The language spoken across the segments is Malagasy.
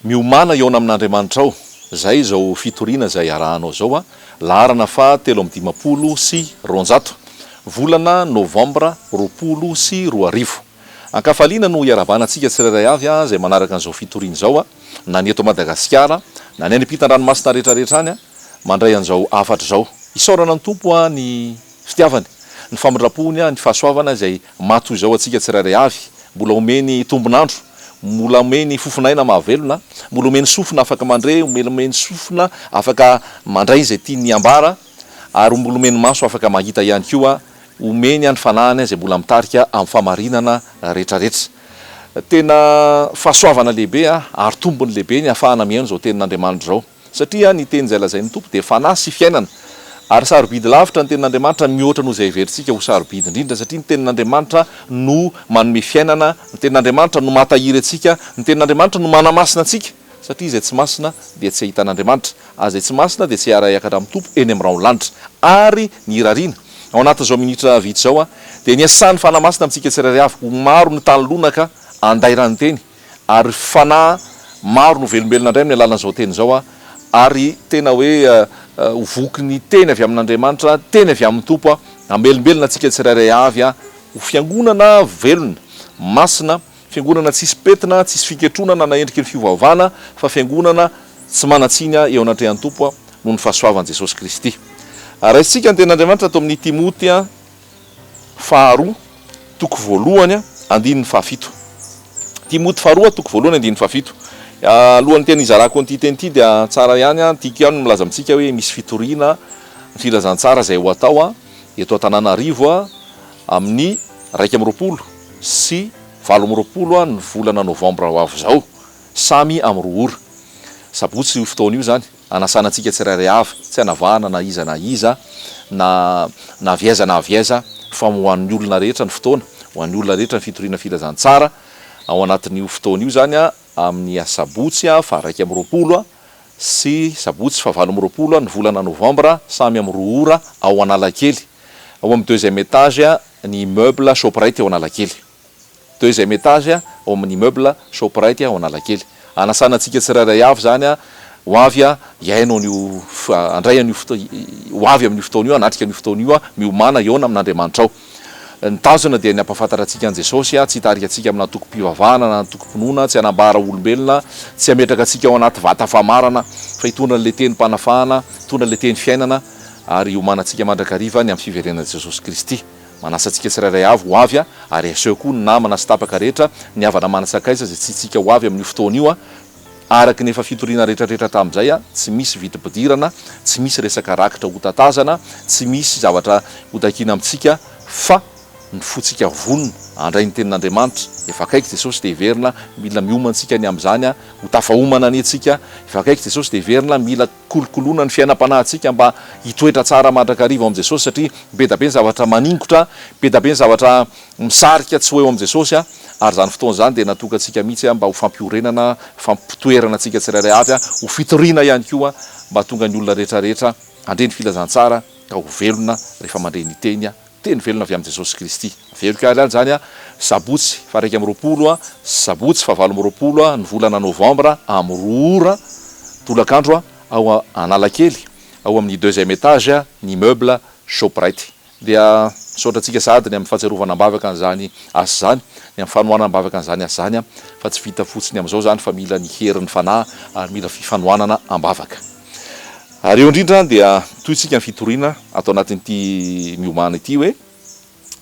Miomàna hihaona amin'Andriamanitrao. Izay izao fitoriana izay arahanao izao, laharana faha 253, volana novambra 2020. Ankafaliana no iarahabana antsika tsirairay avy izay manaraka an'izao fitoriana izao, na ny eto Madagasikara, na ny any ampitan-dranomasina rehetrarehetra any, mandray an'izao hafatra izao. Isaorana ny Tompo ny fitiavany, ny famindram-pony, ny fahasoavana izay maha toy izao antsika tsirairay avy. Mbola omeny tombon'andro, mbola omeny fofon'aina mahavelona, mbola omeny sofina afaka mandre, mbola omeny sofina afaka mandray izay tiany hambara, ary mbola omeny maso afaka mahita ihany koa, omeny ny fanahiny izay mbola mitarika amin'ny fahamarinana rehetrarehetra. Tena fahasoavana lehibe ary tombony lehibe ny hahafahana mihaino izao tenin'Andriamanitra izao. Satria ny teny izay lazain'ny Tompo dia fanahy sy fiainana. Ary sarobidy lavitra ny tenin'Andriamanitra mihoatra noho izay heverintsika ho sarobidy indrindra, satria ny tenin'Andriamanitra no manome fiainana, ny tenin'Andriamanitra no mahatahiry antsika, ny tenin'Andriamanitra no manamasina antsika, satria izay tsy masina dia tsy hahita an'Andriamanitra, ary izay tsy masina dia tsy hiara-hiakatra amin'ny Tompo eny amin'ny rahon'ny lanitra. Ary ny irariana, ao anatin'izao minitra vitsy izao, dia ny hiasan'ny Fanahy Masina amintsika tsirairay avy, ho maro ny tany lonaka handairan'ny teny, Ary fanahy maro no velombelona indray amin'ny alalan'izao teny izao ary tena hoe ho voky ny teny avy amin'Andriamanitra, teny avy amin'ny Tompo hamelombelona antsika tsirairay avy ho fiangonana velona, masina, fiangonana tsisy pentina, tsisy fiketronana na endriky ny fiovaovana fa fiangonana tsy manan-tsiny eo anatrehan'ny Tompo noho ny fahasoavan'i Jesosy Kristy. Raisintsika ny tenin'Andriamanitra ato amin'ny Timoty faharoa toko voalohany andininy fahafito. Timoty faharoa toko voalohany andininy fahafito. Alohan'ny tena hizarako an'ity teny ity dia tsara ihany, tiako ihany ny milaza amintsika hoe misy fitoriana ny filazantsara izay ho atao eto Antananarivo amin'ny 21 sy 28 ny volana novambra ho avy izao, samy amin'ny 2 ora. Sabotsy io fotoana io izany. Anasana antsika tsirairay avy, tsy anavahana na iza na iza, na na avy aiza na avy aiza, fa ho an'ny olona rehetra ny fotoana, ho an'ny olona rehetra ny fitoriana filazantsara, ao anatin'io fotoana io izany amin'ny asabotsy faha 21 sy sabotsy faha 28 ny volana novambra samy amin'ny 2 ora ao Analakely, ao amin'ny deuxième étage ny immeuble Shoprite ao Analakely. Deuxième étage ao amin'ny immeuble Shoprite ao Analakely. Anasana antsika tsirairay avy izany ho avy hihaino an'io, handray an'io fotoana, ho avy amin'io fotoana io, hanatrika an'io fotoana io, miomàna hihaona amin'Andriamanitra ao. Ny tanjona dia ny hampahafantatra antsika an'i Jesosy, tsy hitarika antsika amina antokom-pivavahana na antokom-pinoana, tsy hanambara olombelona, tsy hametraka antsika ao anaty vata famarana, fa hitondra an'ilay tenim-panafahana, hitondra an'ilay teny fiainana, ary hiomanantsika mandrakariva ny amin'ny fiverenan'i Jesosy Kristy. Manasa antsika tsirairay avy ho avy ary aseho koa ny namana sy tapaka rehetra, ny havana manan-tsakaiza izay tsy tsika ho avy amin'io fotoana io. Araka ny efa fitoriana rehetrarehetra tamin'izay, tsy misy vidim-pidirana, tsy misy resaka rakitra ho tatazana, tsy misy zavatra ho takiana amintsika fa ny fontsika vonona handray ny tenin'Andriamanitra. Efa akaiky Jesosy dia heverina mila miomantsika ny amin'izany, ho tafaomana anie tsika. Efa akaiky Jesosy dia heverina mila. Kolokoloina ny fiainam-panahintsika mba hitoetra tsara mandrakariva ao amin'i Jesosy satria be da be ny zavatra maningotra, be da be ny zavatra misarika tsy ho eo amin'i Jesosy ary izany fotoana izany dia natokantsika mihitsy mba ho fampiorenana, fampitoerana antsika tsirairay avy, ho fitoriana ihany koa mba hahatonga ny olona rehetra rehetra handre ny filazantsara ka ho velona rehefa mandre ny teny. Teny velona avy amin'i Jesosy Kristy. Averiko ihany izany, Sabotsy faha 21, Sabotsy faha 28 ny volana Novambra amin'ny 2 ora tolakandro ao Analakely, ao amin'ny deuxième étage ny immeuble Shoprite. Dia misaotra antsika sahady ny amin'ny fahatsiarovana am-bavaka an'izany asa izany, ny amin'ny fanohanana am-bavaka an'izany asa izany, fa tsy vita fotsiny amin'izao izany fa mila ny herin'ny Fanahy ary mila fifanohanana am-bavaka. Ary eo indrindra dia tohintsika ny fitoriana ato anatin'ity miomana ity hoe,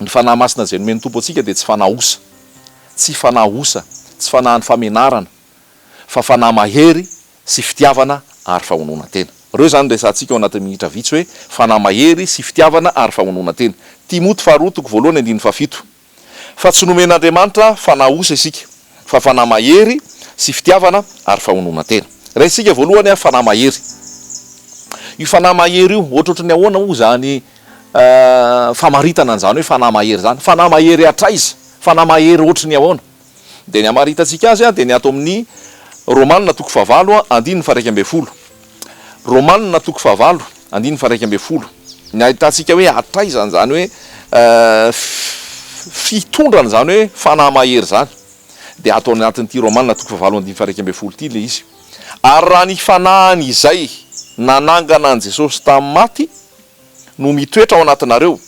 ny Fanahy Masina izay nomen'ny Tompo antsika dia tsy fanahy osa, tsy fanahy osa, tsy fanahin'ny famenarana, fa fanahy mahery sy fitiavana ary fahononan-tena. Ireo izany resahantsika ao anatin'ny minitra vitsy hoe, fanahy mahery sy fitiavana ary fahononan-tena. Timoty faharoa toko voalohany andininy fahafito. Fa tsy nomen'Andriamanitra fanahy osa isika, fa fanahy mahery sy fitiavana ary fahononan-tena. Raisintsika voalohany fanahy mahery. Io fanahy mahery io, ohatrohatry ny ahoana moa izany famaritana an'izany hoe fanahy mahery izany? Fanahy mahery hatraiza? Fanahy mahery ohatry ny ahoana? Dia ny hamaritantsika azy dia ny ato amin'ny Romana toko fahavalo andininy faha-11. Romana toko fahavalo andininy faha-11. Ny ahitantsika hoe hatraiza an'izany hoe fitondrana izany hoe fanahy mahery izany dia ato anatin'ity Romana toko fahavalo andininy faha-11 ity ilay izy. Ary raha ny Fanahiny izay nanangana an'i Jesosy tamin'ny maty no mitoetra ao anatinareo,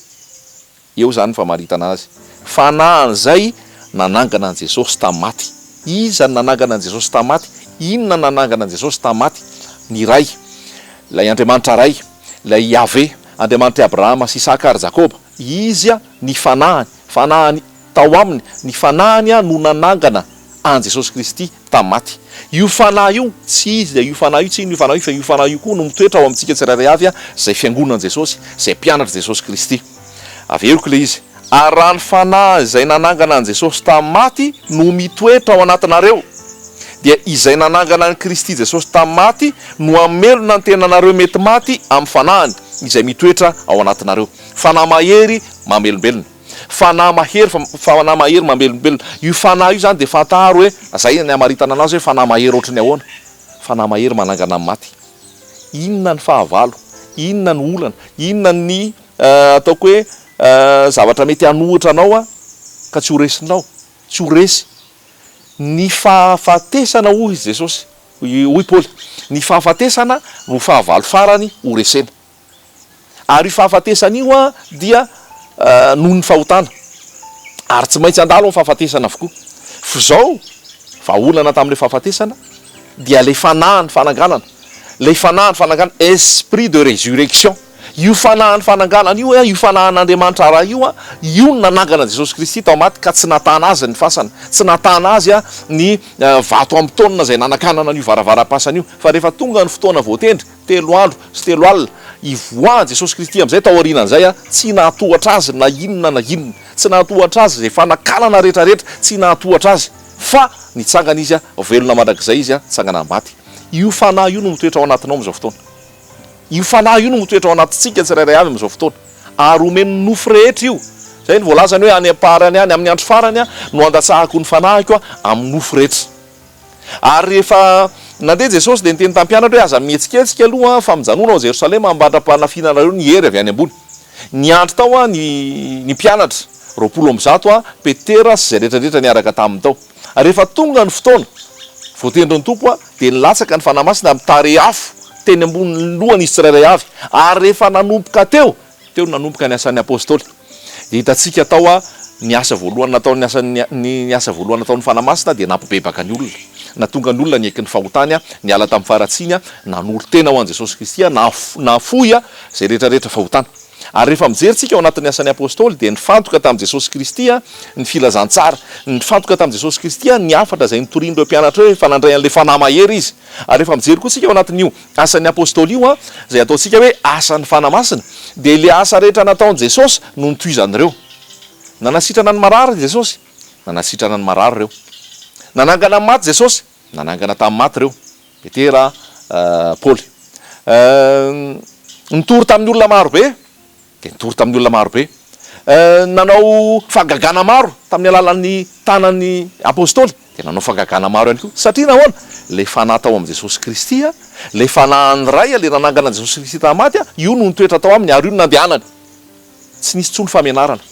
Eo izany ny famaritana azy. Fanahin'izay nanangana an'i Jesosy tamin'ny maty. Iza no nanangana an'i Jesosy tamin'ny maty? Inona no nanangana an'i Jesosy tamin'ny maty? Ny Ray. Ilay Andriamanitra Ray. Ilay Yahveh. Andriamanitr'i Abrahama sy Isaka ary Jakoba. Izy, ny Fanahiny. Fanahiny tao aminy. Ny Fanahiny no nanangana an'i Jesosy Kristy tamin'ny maty. Io Fanahy io, tsy izy dia io Fanahy io, tsy inona io Fanahy io, fa io Fanahy io koa no mitoetra ao amintsika tsirairay avy, izay Fiangonan'i Jesosy, izay mpianatr'i Jesosy Kristy. Averiko ilay izy. Ary raha ny Fanahy izay nanangana an'i Jesosy tamin'ny maty no mitoetra ao anatinareo, dia izay nanangana an'i Kristy Jesosy tamin'ny maty no hamelona ny tenanareo mety maty amin'ny Fanahiny izay mitoetra ao anatinareo. Fanahy mahery mamelombelona. Fanahy mahery fa fanahy mahery mamelombelona. Io fanahy io izany dia fantaro hoe, izay ny hamaritana anazy hoe fanahy mahery ohatry ny ahoana. Fanahy mahery manangana ny maty. Inona ny fahavalo? Inona ny olana? Inona ny ataoko hoe zavatra mety hanohitra anao ka tsy ho resinao? Tsy ho resy. Ny fahafatesana hoy Jesosy, hoy Paoly, ny fahafatesana no fahavalo farany ho resena. Ary io fahafatesana io dia noho ny fahotana. Ary tsy maintsy handalo amin'ny fahafatesana avokoa. F'izao, vahaolana tamin'ilay fahafatesana dia ilay fanahin'ny fananganana. Ilay fanahin'ny fananganana, esprit de résurrection. Io fanahin'ny fananganana io, io fanahin'Andriamanitra Ray io, io no nanangana an'i Jesosy Kristy tao maty ka tsy nahatana Azy ny fasana. Tsy nahatana Azy ny vato amin-taonina izay nanakanana an'io varavaram-pasana io. Fa rehefa tonga ny fotoana voatendry, Telo andro sy telo alina ivoahan'i Jesosy Kristy amin'izay taorianan'izay, tsy nahatohatra Azy na inona na inona. Tsy nahatohatra Azy izay fanakanana rehetrarehetra, tsy nahatohatra Azy. Fa nitsangana Izy, velona mandrakizay Izy, nitsangana amin'ny maty. Io Fanahy io no mitoetra ao anatinao amin'izao fotoana. Io Fanahy io no mitoetra ao anatintsika tsirairay avy amin'izao fotoana. Ary omeny ny nofo rehetra io. Izay no voalazany hoe any am-parany any, amin'ny andro farany no handatsahako ny Fanahiko amin'ny nofo rehetra. Ary rehefa nandeha Jesosy dia niteny tamin'ny mpianatra hoe, Aza mihetsiketsika aloha fa mijanona ao Jerosalema ambatra-panafinanareo ny hery avy any ambony. Niandry tao ny ny mpianatra, 120, Petera sy izay rehetra rehetra niaraka taminy tao. Ary rehefa tonga ny fotoana voatendrin'ny Tompo dia nilatsaka ny Fanahy Masina amin'ny tarehy afo teny ambonin'ny lohan'izy tsirairay avy. Ary rehefa nanomboka teo Teo no nanomboka ny asan'ny Apostoly. Dia hitantsika tao ny asa voalohany nataon'ny asan'ny ny asa voalohany nataon'ny Fanahy Masina dia nampibebaka ny olona. Nahatonga ny olona niaiky ny fahotany, niala tamin'ny faharatsiany, nanolo-tena ho an'i Jesosy Kristy, nahafoy izay rehetra rehetra fahotana. Ary rehefa mijery tsika ao anatin'ny asan'ny Apostoly dia nifantoka tamin'i Jesosy Kristy ny filazantsara. Nifantoka tamin'i Jesosy Kristy ny hafatra izay notorian'ireo mpianatra ireo efa nandray an'ilay Fanahy Mahery izy. Ary rehefa mijery koa tsika ao anatin'io Asan'ny Apostoly io, izay ataontsika hoe asan'ny Fanahy Masina, dia ilay asa rehetra nataon'i Jesosy no notohizan'ireo. Nanasitrana ny marary Jesosy, nanasitrana ny marary ireo. Nanangana ny maty Jesosy, nanangana tamin'ny maty ireo, Petera, Paoly. Nitory tamin'ny olona maro be. Dia nitory tamin'ny olona maro be. Nanao fahagagana maro tamin'ny alalan'ny tanan'ny Apostoly. Dia nanao fahagagana maro ihany koa. Satria nahoana? Ilay Fanahy tao amin'i Jesosy Kristy, ilay Fanahin'ny Ray, ilay nanangana an'i Jesosy Kristy tamin'ny maty, io no nitoetra tao aminy ary io no nandehanany. Tsy nisy intsony famenarana.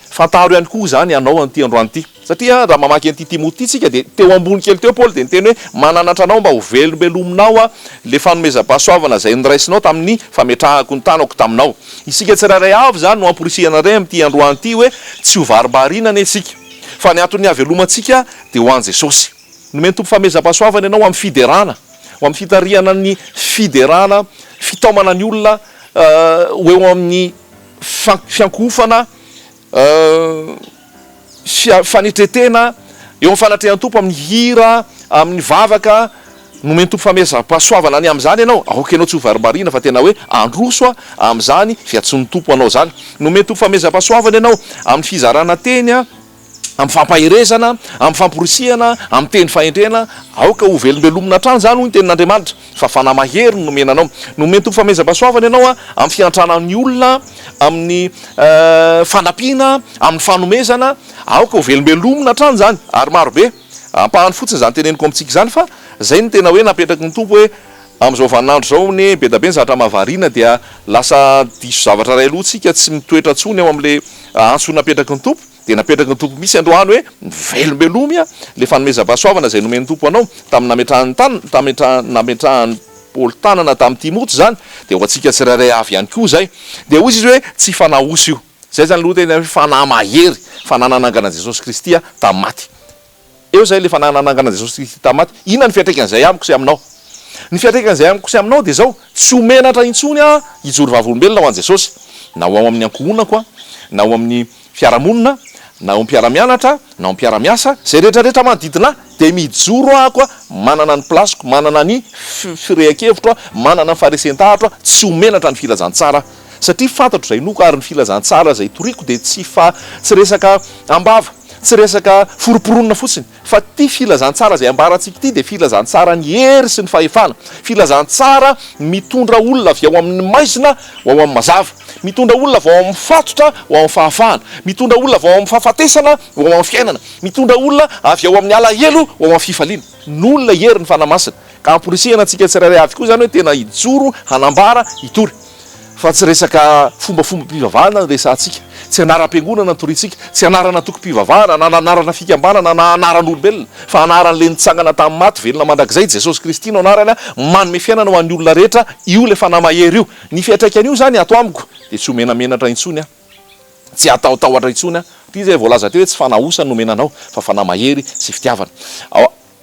Fantaro ihany koa izany ianao an'ity androany ity. Satria raha mamaky an'ity Timoty ity isika dia teo ambony kely teo Paoly dia niteny hoe mananatra anao mba ho velombelominao ilay fanomezam-pahasoavana izay noraisinao tamin'ny fametrahako ny tanako taminao. Isika tsirairay avy izany no amporisihana indray amin'ity androany ity hoe tsy ho varimbariana anie isika fa ny anton'ny havelomantsika dia ho an'i Jesosy. Nomen'ny Tompo fanomezam-pahasoavana ianao amin'ny fiderana, ho amin'ny fitarihana ny fiderana, fitaomana ny olona ho eo amin'ny fiankohofana, fanetren-tena eo amin'ny fanatrehan'ny Tompo amin'ny hira, amin'ny vavaka, nomen'ny Tompo famehezam-pahasoavana ny amin'izany ianao, aoka ianao tsy ho varimbariana fa tena hoe handroso amin'izany fiantsoan'ny Tompo anao izany. Nomen'ny Tompo famehezam-pahasoavana ianao amin'ny fizarana teny, amin'ny fampaherezana, amin'ny famporisihana, amin'ny teny fahendrena, aoka ho velombelomina hatrany izany hoy ny tenin'Andriamanitra, fa fanahy mahery no nomena anao. Nomen'ny Tompo famehezam-pahasoavana ianao amin'ny fiantrana ny olona, amin'ny fanampiana, amin'ny fanomezana, aoka ho velombelomina hatrany izany, ary marobe, ampahany fotsiny izany teneniko amintsika izany fa izay no tena hoe napetraky ny Tompo hoe amin'izao vaninandro izao anie be dia be ny zavatra mahavariana dia lasa diso zavatra iray loha tsika, tsy mitoetra intsony ao amin'ilay antso napetraky ny Tompo. Dia napetraky ny Tompo mihitsy androany hoe velombelomia ilay fanomezam-pahasoavana izay nomen'ny Tompo anao tamin'ny nametrahany tan, tametra, nametrahan'i Paoly tanana tamin'i Timoty izany, dia ho antsika tsirairay avy ihany koa izay. Dia hoy izy hoe tsy fanahy osa io. Izay izany aloha tena hoe fanahy mahery, fanahy nanangana an'i Jesosy Kristy tamin'ny maty. Eo izay ilay fanahy nanangana an'i Jesosy Kristy tamin'ny maty. Inona ny fiantraikan'izay amiko sy aminao? Ny fiantraikan'izay amiko sy aminao dia izao, tsy ho menatra intsony aho hijoro vavolombelona ho an'i Jesosy, na ho ao amin'ny ankohonako aho, na ao amin'ny fiarahamonina, na ao mpiara-mianatra, na ao mpiara-miasa, izay rehetra rehetra manodidina ahy dia mijoro aho manana ny place-ko, manana ny firehan-kevitro aho, manana ny faharesen-dahatra aho, tsy ho menatra ny filazantsara aho. Satria fantatro izay inoako ary ny filazantsara izay toriko dia tsy fa tsy resaka am-bava, tsy resaka foromporonina fotsiny, fa ity filazantsara izay ambarantsika ity dia filazantsaran'ny hery sy ny fahefana, filazantsara mitondra olona avy ao amin'ny maizina ho ao amin'ny mazava, mitondra olona avy ao amin'ny fatotra ho ao amin'ny fahafahana, mitondra olona avy ao amin'ny fahafatesana ho ao amin'ny fiainana, mitondra olona avy ao amin'ny alahelo ho ao amin'ny fifaliana. Noho ilay herin'ny Fanahy Masina. Ka amporisihana antsika tsirairay avy koa izany hoe tena hijoro, hanambara, hitory. Fa tsy resaka fombafombam-pivavahana no resahantsika, tsy anaram-piangonana no toriantsika, tsy anarana antokom-pivavahana na anarana fikambanana na anaran'olombelona, fa anaran'ilay nitsangana tamin'ny maty velona mandrakizay, Jesosy Kristy no anarany, manome fiainana ho an'ny olona rehetra, io ilay Fanahy Mahery io. Ny fiantraikan'io izany ato amiko dia tsy ho menamenatra intsony aho, tsy hatahotahotra intsony aho, satria izay voalaza teo hoe tsy fanahy osa no nomena anao fa fanahy mahery sy fitiavana.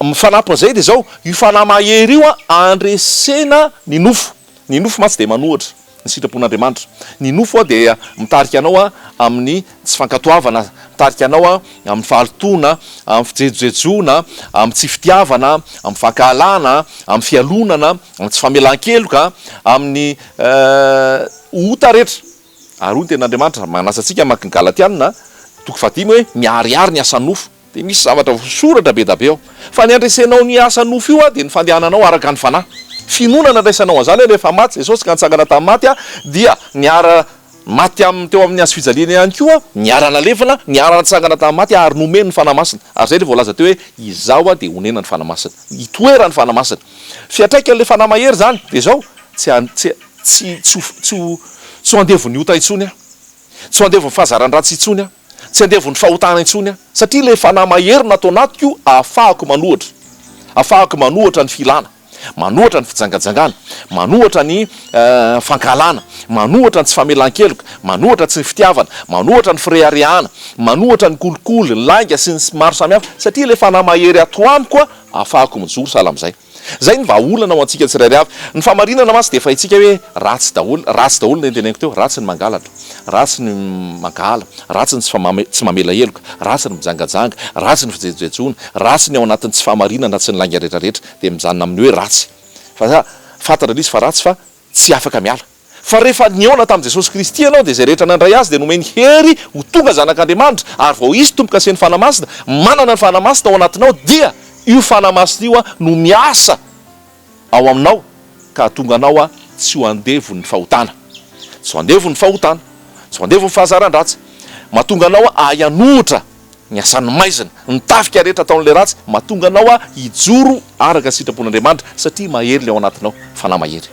Mifanampin'izay dia izao, io fanahy mahery io andresena ny nofo. Ny nofo mantsy dia manohitra ny sitrapon'Andriamanitra. Ny nofo dia mitarika anao amin'ny tsy fankatoavana, mitarika anao amin'ny fahalotoana, amin'ny fijejojejoana, amin'ny tsy fitiavana, amin'ny fankahalana, amin'ny fialonana, amin'ny tsy famelan-keloka, amin'ny ota rehetra. Ary hoy ny Tenin'Andriamanitra, manasa antsika hamaky ny Galatiana, toko fahadimy hoe, miharihary ny asan'ny nofo. Dia misy zavatra voasoratra be da be ao. Fa ny handresenao ny asa nofo io dia ny fandehananao araka ny fanahy. Finoana nandraisanao an'izany hoe rehefa maty Jesosy ka nitsangana tamin'ny maty dia niara maty aminy teo amin'ny hazo fijaliana ihany koa, niara nalevina, niara nitsangana tamin'ny maty ary nomeny ny Fanahy Masina. Ary izay ilay voalaza teo hoe izaho dia honenan'ny Fanahy Masina. Itoeran'ny Fanahy Masina. Fiantraikan'ilay Fanahy mahery izany dia izao, tsy tsy tsy tsy tsy ho tsy ho andevon'ny ota intsony aho. Tsy ho andevon'ny fahazaran-dratsy intsony aho. Tsy andevon'ny fahotana intsony aho. Satria ilay fanahy mahery nato anatiko ahafahako manohitra. Ahafahako manohitra ny filana. Manohitra ny fijangajangana. Manohitra ny fankahalana. Manohitra ny tsy famelan-keloka. Manohitra tsy fitiavana. Manohitra ny fireharehana. Manohitra ny kolikoly, ny lainga sy ny maro samihafa. Satria ilay fanahy mahery ato amiko ahafahako mijoro sahala amin'izay. Izay ny vahaolana ho antsika tsirairay avy. Ny fahamarinana mantsy dia efa haintsika hoe ratsy daholo, ratsy daholo ny teneniko teo, ratsy ny mangalatra, ratsy ny mankahala, ratsy ny tsy mamela heloka, ratsy ny mijangajanga, ratsy ny fijejojejoana, ratsy ny ao anatin'ny tsy fahamarinana sy ny lainga rehetrarehetra dia mijanona amin'ny hoe ratsy. Fa fantatra ilay izy fa ratsy fa tsy afaka miala. Fa rehefa nihaona tamin'i Jesosy Kristy ianao, dia izay rehetra nandray Azy dia nomeny hery ho tonga zanak'Andriamanitra, ary vao hisy tombo-kasen'ny Fanahy Masina, manana ny Fanahy Masina ao anatinao, dia io Fanahy Masina io no miasa ao aminao ka hahatonga anao tsy ho andevon'ny fahotana. Tsy ho andevon'ny fahotana, tsy ho andevon'ny fahazaran-dratsy. Mahatonga anao hahay hanohitra ny asan'ny maizina, ny tafika rehetra ataon'ilay ratsy, mahatonga anao hijoro araka ny sitrapon'Andriamanitra, satria mahery ilay ao anatinao, Fanahy mahery.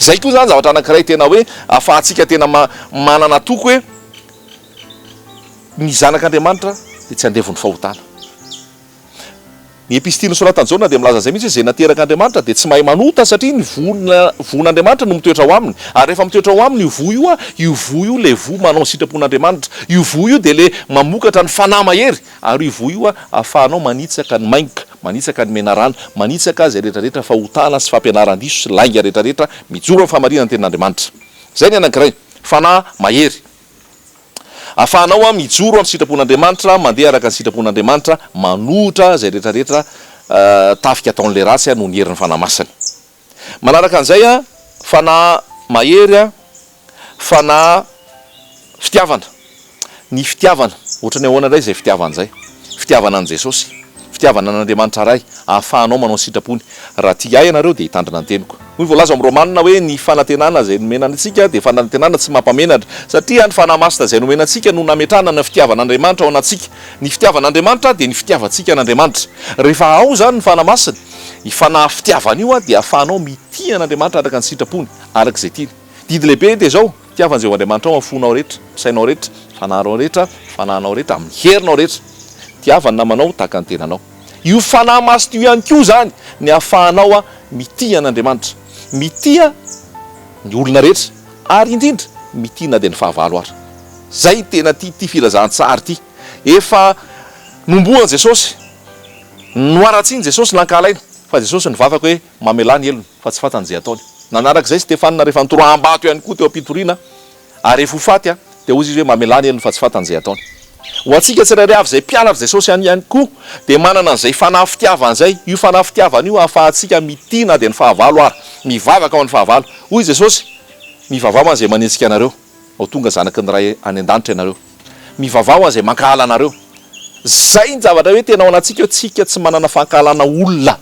Izay koa izany zavatra anankiray tena hoe ahafahantsika tena manana toky hoe ny zanak'Andriamanitra dia tsy andevon'ny fahotana. Ny epistily nosoratan'i Jaona dia milaza izay mihitsy hoe izay naterak'Andriamanitra dia tsy mahay manota satria ny voa voan'Andriamanitra no mitoetra ao aminy. Ary rehefa mitoetra ao aminy io voa io, io voa io ilay voa manao ny sitrapon'Andriamanitra. Io voa io dia ilay mamokatra ny fanahy mahery. Ary io voa io ahafahanao manitsaka ny maingoka, manitsaka ny menarana, manitsaka izay rehetra rehetra fahotana sy fampianaran-diso sy lainga rehetra rehetra, mijoro amin'ny fahamarinan'ny tenin'Andriamanitra. Izay ny anankiray. Fanahy mahery. Ahafahanao mijoro amin'ny sitrapon'Andriamanitra, mandeha araka ny sitrapon'Andriamanitra, manohitra izay rehetra rehetra tafika ataon'ilay ratsy noho ny herin'ny Fanahy Masina. Manaraka an'izay, fanahy mahery, fanahy fitiavana. Ny fitiavana, ohatran'ny ahoana indray izay fitiavana izay? Fitiavana an'i Jesosy, fitiavana an'Andriamanitra Ray, ahafahanao manao ny sitrapony. Raha tia Ahy ianareo dia hitandrina ny teniko. Hoy ny voalaza ao amin'ny Romana hoe ny fanantenana izay nomena antsika dia fanantenana tsy mampamenatra, satria ny Fanahy Masina izay nomena antsika no nametrahana ny fitiavan'Andriamanitra ao anatsika. Ny fitiavan'Andriamanitra dia ny fitiavantsika an'Andriamanitra. Rehefa ao izany ny Fanahy Masina, io Fanahy fitiavana io dia ahafahanao mitia an'Andriamanitra araka ny sitrapony, araka izay tiany. Didy lehibe dia izao. Tiava an'i Jehovah Andriamanitrao amin'ny fonao rehetra, amin'ny sainao rehetra, fanahinao rehetra, fanahinao rehetra, amin'ny herinao rehetra. Tiava ny namanao tahaka ny tenanao. Io Fanahy Masina io ihany koa izany ny ahafahanao mitia an'Andriamanitra, mitia ny olona rehetra, ary indrindra mitia na dia ny fahavalo ara. Izay tena tia ity filazantsara ity. Efa nombohan'i Jesosy, noharatsian'i Jesosy, nankahalaina, fa Jesosy nivavaka hoe mamelà ny helony fa tsy fantany izay ataony. Nanaraka izay Stefana rehefa notoraham-bato ihany koa teo am-pitoriana ary efa ho faty dia hozy izy hoe mamelà ny helony fa tsy fantany izay ataony. Ho antsika tsirairay avy izay mpianatr'i Jesosy ihany ihany koa dia manana an'izay fanahy fitiavana izay. Io fanahy fitiavana io ahafahantsika mitia na dia ny fahavalo ara. Mivavaka ho an'ny fahavalo. Hoy Jesosy, Mivavaha ho an'izay manenjika anareo. Ho tonga zanaky ny Ray any an-danitra ianareo. Mivavaha ho an'izay mankahala anareo. Izay ny zavatra hoe tena ao anatintsika hoe tsika tsy manana fankahalana olona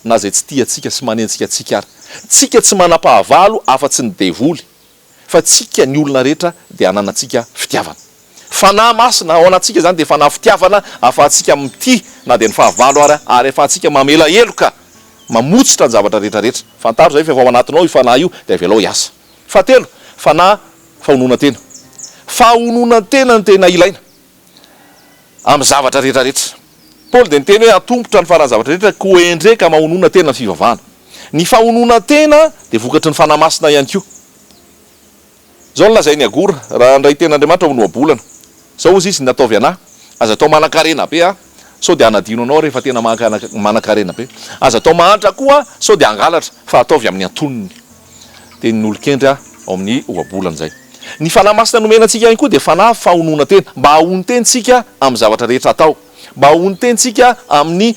na izay tsy tia antsika sy manenjika antsika ary. Tsika tsy manam-pahavalo afa-tsy ny devoly fa tsika ny olona rehetra dia ananantsika fitiavana. Fanahy Masina ao anatintsika izany dia fanahy fitiavana ahafahantsika mitia na dia ny fahavalo ary ary ahafahantsika mamela heloka, mamotsitra ny zavatra rehetra rehetra. Fantaro izay fa efa ao anatinao io fanahy io dia avelao hiasa. Fahatelo, fanahy fahononan-tena. Fahononan-tena no tena ilaina amin'ny zavatra rehetra rehetra. Paoly dia niteny hoe atombotra ny faran'ny zavatra rehetra, koa endre ka mahonona tena ny fivavahana. Ny fahononan-tena dia vokatry ny Fanahy Masina ihany koa. Izao no lazain'i Agora, raha handray tena Andriamanitra ho nohabolana. Izao hozy izy, Nataovy anà, aza atao manan-karena be aho, sao dia hanadino anao rehefa tena manan-karena be. Aza atao mahantra koa aho, sao dia hangalatra, fa ataovy amin'ny antonony. Tenin'ny olon-kendry ao amin'ny ohabolana izay. Ny Fanahy Masina nomena antsika ihany koa dia fanahy fahononan-tena, mba hahonon-tena isika amin'ny zavatra rehetra atao, mba hahonon-tena isika amin'ny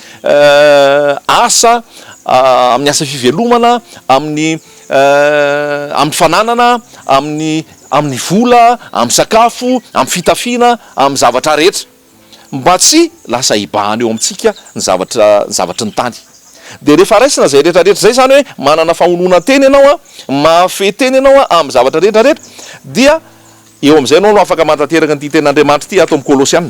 asa, amin'ny asa fivelomana, amin'ny amin'ny fananana, amin'ny amin'ny vola, amin'ny sakafo, amin'ny fitafiana, amin'ny zavatra rehetra. Mba tsy lasa hibahana eo amintsika ny zavatra ny zavatry ny tany. Dia rehefa raisina izay rehetra rehetra izay, izany hoe manana fahononan-tena ianao an, mahafehy tena ianao an amin'ny zavatra rehetra rehetra, dia eo amin'izay ianao no afaka manatanteraka an'ity tenin'Andriamanitra ity ato amin'ny Kolosiana.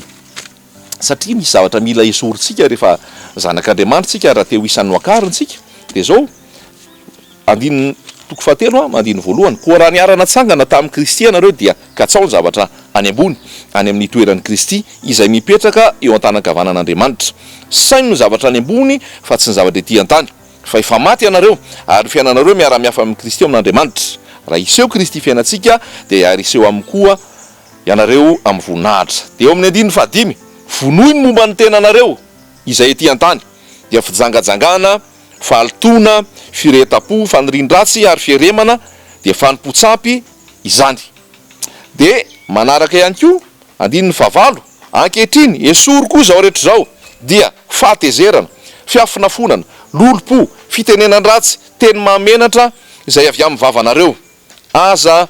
Satria misy zavatra mila esorintsika rehefa zanak'Andriamanitra isika, raha te ho isan'ny noakarina isika, dia izao, Andininy, toko fahatelo, andininy voalohany, Koa raha niara-natsangana tamin'i Kristy ianareo dia katsaho ny zavatra any ambony, any amin'ny toeran'i Kristy, izay mipetraka eo an-tanan-kavanan'Andriamanitra. Saino ny zavatra any ambony fa tsy ny zavatra ety an-tany. Fa efa maty ianareo, ary ny fiainanareo miara-miafa amin'i Kristy ao amin'Andriamanitra. Raha hiseho Kristy fiainantsika, dia hiary-hiseho aminy koa ianareo amin'ny voninahitra. Dia eo amin'ny andininy fahadimy, Vonoy ny momba ny tenanareo izay ety an-tany, dia fijangajangana, Fahalotoana, firehetam-po, fanirian-dratsy ary fieremana dia fanompoan-tsampy izany. Dia manaraka ihany koa, andininy fahavalo, Ankehitriny, esory koa izao rehetra izao, dia, fahatezerana, fiafonafonana, lolompo, fitenenan-dratsy, teny mahamenatra izay avy amin'ny vavanareo. Aza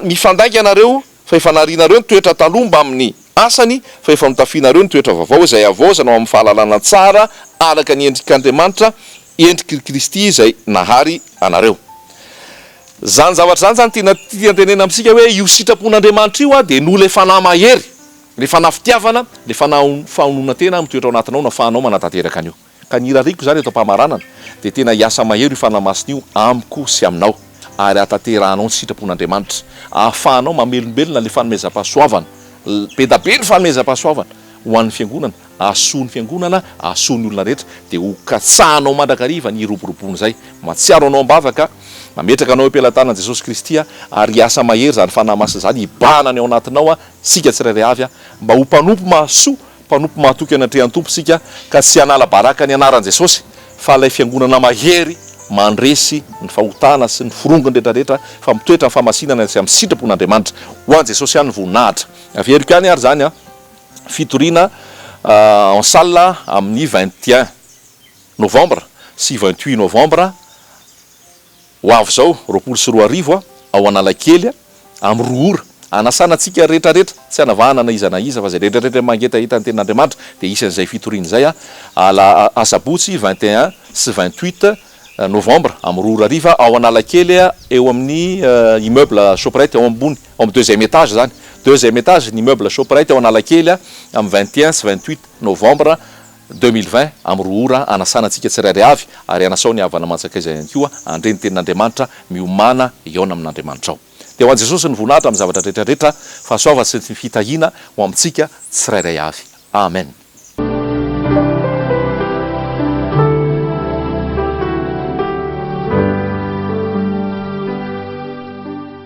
mifandainga ianareo fa efa narianareo ny toetra taloha mbamin'ny asany, fa efa notafianareo ny toetra vaovao izay havaozana ho amin'ny fahalalana tsara araka ny endrik'Andriamanitra, endrik'i Kristy izay nahary anareo. Izany zavatra izany izany tiana tian-tenenina amintsika hoe io sitrapon'Andriamanitra io dia noho ilay fanahy mahery, ilay fanahy fitiavana, ilay fanahy fahononan-tena mitoetra ao anatinao no ahafahanao manatanteraka an'io. Ka ny irariako izany eto am-pamaranana dia tena hiasa mahery io Fanahy Masina io amiko sy aminao ary hahatanterahanao ny sitrapon'Andriamanitra, ahafahanao mamelombelona ilay fanomezam-pahasoavana, be da be ny fanomezam-pahasoavana ho an'ny Fiangonana, hahasoa ny Fiangonana, hahasoa ny olona rehetra, dia ho katsahanao mandrakariva ny hiroboroboan'izay. Mahatsiaro anao am-bavaka, mametraka anao eo am-pelatanan'i Jesosy Kristy aho, ary hiasa mahery izany Fanahy Masina izany hibahana ny ao anatinao isika tsirairay avy mba ho mpanompo mahasoa Mpanompo mahatoky anatrehan'ny Tompo isika ka tsy hanala baraka ny anaran'i Jesosy fa ilay fiangonana mahery mandresy ny fahotana sy ny forongony rehetra rehetra fa mitoetra amin'ny fahamasinana sy amin'ny sitrapon'Andriamanitra. Ho an'i Jesosy ihany ny voninahitra. Averiko ihany ary izany an, fitoriana en salle amin'ny 21 novembre sy 28 novembre Ho avy izao, 2020, ao Analakely, amin'ny roa ora. Hanasana antsika rehetra rehetra, tsy hanavahana na iza na iza, fa izay rehetra rehetra mangetaheta ny Tenin'Andriamanitra dia hisy an'izay fitoriana izay, ala asabotsy 21 sy 28 novembre, amin'ny roa ora hariva, ao Analakely, eo amin'ny immeuble Shoprite, ao ambony, ao amin'ny deuxième étage izany, deuxième étage ny immeuble Shoprite ao Analakely, amin'ny 21 sy 28 novembre. 2020, amin'ny roa ora, hanasana antsika tsirairay avy ary hanasao ny havana aman-tsakaiza ihany koa handre ny tenin'Andriamanitra, miomàna hihaona amin'Andriamanitrao. Dia ho an'i Jesosy ny voninahitra amin'ny zavatra rehetra rehetra, fahasoavana sy ny fitahiana ho amintsika tsirairay avy. Amen.